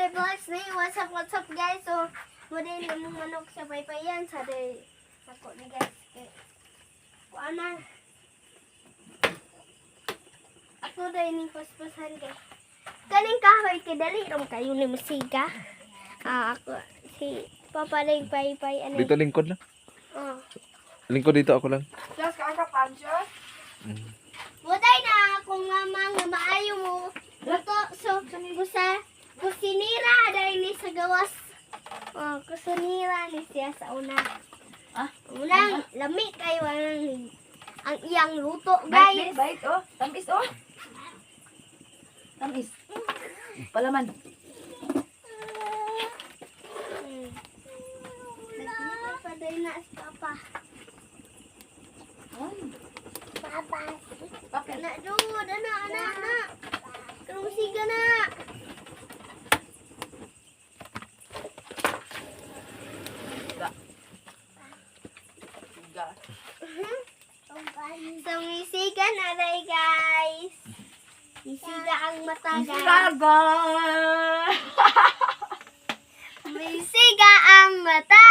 Sunday Vlogs ni. What's up, guys? So, muna yung mong manok sa paypayan. Sa day, ako ni guys. Kay, kuan na. Ako day ning paspasan kay. Kaning kahoy kay dali rom kayo ni musika. Ah, ako si Papa day paypay ano. Dito lingkod lang. Oh. Lingkod dito ako lang. Just ka ka pancho. Muday na akong mama nga maayo mo. Luto so kusa kusinira dahil ni sa gawas. Oh, kusinira ni siya sa una. Ah? Unang lami kayo ang iyang luto, Bite, guys. bite, oh. Tamis, oh. Tamis. Palaman. Naglipay pa dahil na si Papa. Ay, Papa. bakit? Na, dude, ana, ana, ana. Kanong siga na. Siga. So, misiga na rin, guys. Misiga ang mata, guys. Siga! Misiga ang mata.